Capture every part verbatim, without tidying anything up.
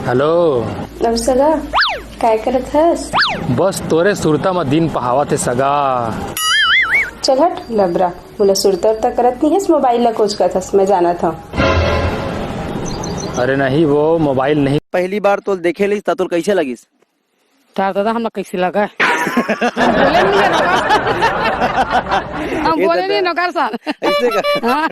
Hello. अउ सगा, काय करत हस? बस तोरे सुरता म दिन पहावत हे सगा। चल हट लबरा, मोला सुरता उरता करत नहीं हस, मोबाइल ला कोचकत हस, मैं जानत हव। अरे नहीं, वो मोबाइल नहीं। पहली बार तोल देखे लिस त तोल कैसे लगिस? तार दादा, हमला कैसे लगा? हम बोले नहीं नौकर। हम ये बोले दादा। नहीं नौकर साहब। ऐसे का? हाँ।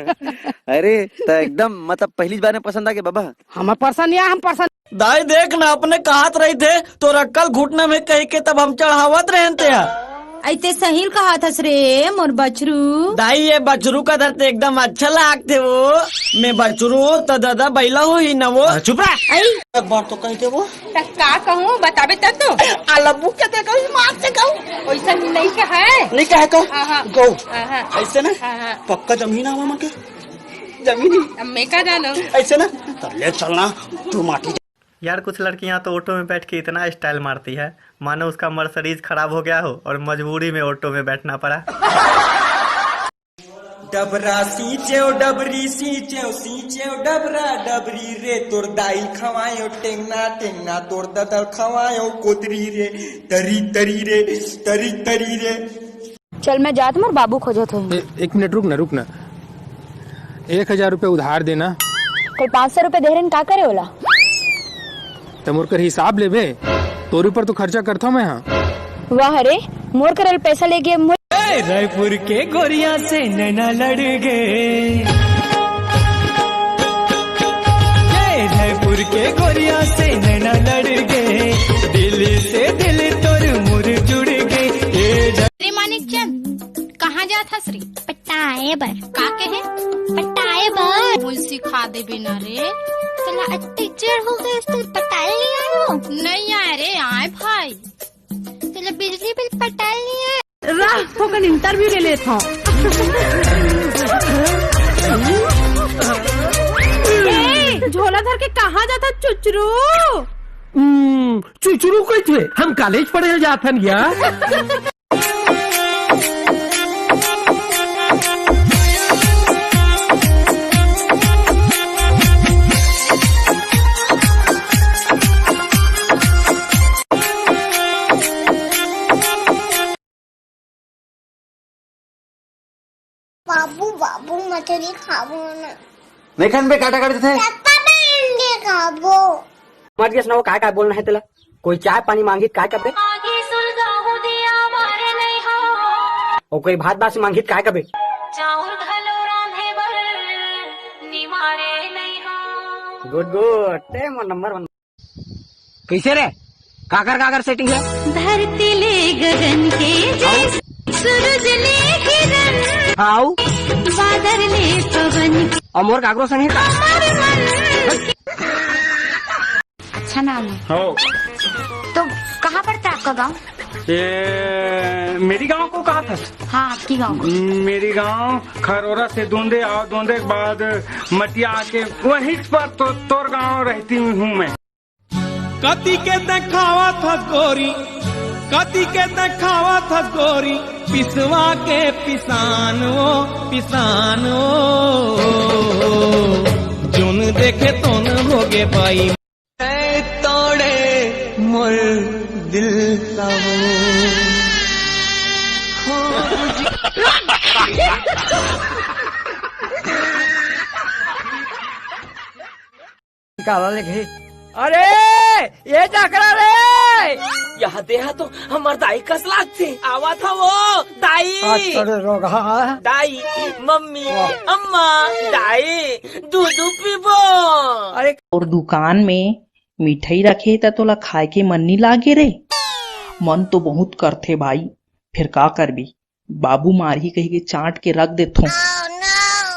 अरे, त एकदम, मतलब, पहली बार में पसंद आ गया बाबा? हमें पसंद नहीं आया, हम पसंद। दाई देख ना, अपने कहत रही थे, तोर अक्कल घुटना में कही के तब हम चढ़ावत रहन ते हा। ऐते सही ल कहत हस रे, मोर बछरू। दाई, ये बछरू का धरते एकदम अच्छा लागते वो। मैं बछरू त दादा बैला हो ही ना वो। आ, चुप रह। आई। एक बार तो कही दे वो। त का कहूँ, बताबे तब तो। आ लब्बू के देखो, ही मार से कहूँ। वैसा नहीं कहा है। नहीं कहा का? हाँ, हाँ। गौ। हाँ, हाँ। ऐसे ना? हाँ, हाँ। पक्का जमीन आवा मन के। जमीन ही। अब मैं का जानो? ऐसे ना? त ले चलना, तू माटी। यार, कुछ लड़कियां तो ऑटो में बैठ के इतना स्टाइल मारती है, मानो उसका मर्सडीज खराब हो गया हो और मजबूरी में ऑटो में बैठना पड़ा। डबरा सींचेव, डबरी सींचेव, सींचेव डबरा डबरी रे, तोर दाई खवायो टेंगना, टेंगना तोर ददल खवायो कोतरी रे, तरी तरी रे, तरी तरी रे। चल, मैं जात, मोर बाबू खोजत होही। ए, एक मिनट रुक ना, रुक ना। एक हजार रुपये उधार देना। कल पाँच सौ रुपये दे रहेन, का करे ओला? त मोर कर हिसाब लेबे, तोर ऊपर तो खर्चा करथव मैं हा। वाह रे, मोर करल पैसा लेके मोर ए, रायपुर के गोरिया से नैना लड़ गए। ए, रायपुर के गोरिया से नैना लड़ गए। दिल से दिल तोर मोर जुड़ गए। ए, रे मानिक चंद, कहाँ जात हस रे? पटाए बर। का कहे? पटाए बर। मुझ सिखा दे बिना रे। साला अत्ते चढ़ हो गए, तू पटाए नहीं आयो? नहीं आए रे, आए भाई। चलो बिजली बिल पटाल लिया। रह, थोकन इंटरव्यू ले लेत हूँ। ए, झोला धर के कहाँ जाता चुचरू? हम्म, चुचरू कइथे? हम कॉलेज पढ़े जाथन या। बाबू, बाबू, मछली खाबो ना। नहीं खान बे, काटा काट देथे। पापा, मैं अंडे खाबो। मत गेस ना, वो काय काय बोलना है तेला। कोई चाय पानी मांगी, काय करबे? आगी सुलगाहूं दिया मारे नहीं हो। और कोई भात बासी मांगी, काय करबे? चाउर घलो रांधे बर निवारे नहीं हो। गुड, गुड, ते मोर नंबर वन। कैसे रे? काकर काकर सेटिंग है? धरती ले गगन के जैसे, सूरज ले किरण, हाउ? बादर ले पवन के। और मोर काकरो संग है का? हमर मन के। अच्छा नाम है। हो। तो कहाँ पड़ता है आपका गांव? ये मेरी गांव को कहा था? हाँ, आपकी गांव को। मेरी गांव खरोरा से दोंदे और दोंदे के बाद मटिया आके वहीं पर तो तोर गांव रहती हूँ मैं। कति के देखावत हस गोरी, कति के देखावत हस गोरी, पिसवा के पिसान ओ, पिसान ओ। जोन देखे तोन होगे बाई। तोड़े मोर दिल ला वो। काला ले गए। अरे, ये टकरा रे। यहाँ देहा तो हमर दाई कस लागथे। आवा था वो, दाई। आज तोरे रोगहा। दाई, मम्मी, वाह। अम्मा, दाई, दूध पीबो। अरे। और दुकान में मिठाई रखे त तोला खाए के मन नी लागे रे? मन तो बहुत करथे भाई, फिर का करबी? बाबू मारही कहिके चाट के रख देथों।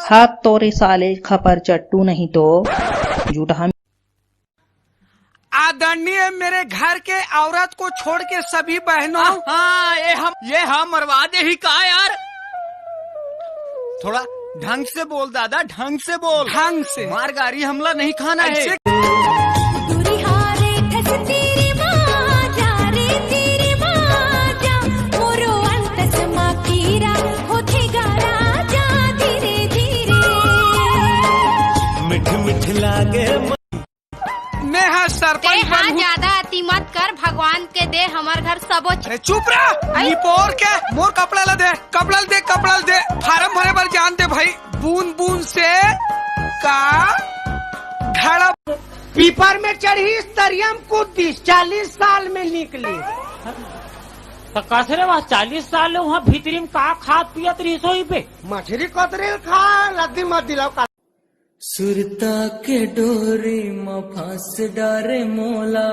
हाथ तोरे साले खपर चट्टू नहीं तो। झूठा। आदरणीय मेरे घर के औरत को छोड़ के सभी बहनों। हाँ, ये हम, ये हम मरवा दे ही का यार? थोड़ा ढंग से बोल दादा, ढंग से बोल। ढंग से। मार गारी हमला नहीं खाना है। ऐसे दूरी हारे खस तेरी माँ जा रे तेरी माँ जा, मोरो अंतस मा कीरा होथे गा राजा धीरे धीरे। मिठ मिठ लागे म- मैं हा सर ते हा ज्यादा अति मत कर, भगवान के दे हमर घर सबो च- अरे चुप रह, आई। निपोर के मोर कपड़ा ला दे, कपड़ा ला दे, कपड़ा ला दे, फार्म भरे बर जान दे भाई, बूंद बूंद से का घड़ा। पीपर में चढ़ी, तरिया में कूद दिस, चालीस साल में निकली। त कस रे बा, चालीस साल ले उहाँ भीतरी में का खात पियत रहिस होही बे? मछरी कतरी ल खा, लद्दी मत दिलाओ का। सुरता के डोरी म फंस डारे मोला,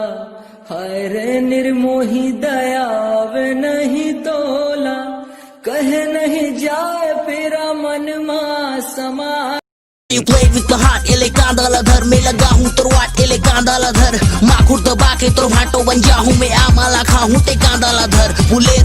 हाय रे निर्मोही दया आवे नहीं तोला, कहे नहीं जाए पीरा मन मा समा। You played with the heart, एले कांदा ला धर, मैं लगा हूँ तोर वाट, एले कांदा ला धर, माखुर दबा के तोर भाटो बन जाहूँ, मैं आमा ला खाहूँ, ते कांदा ला धर, बुलेरो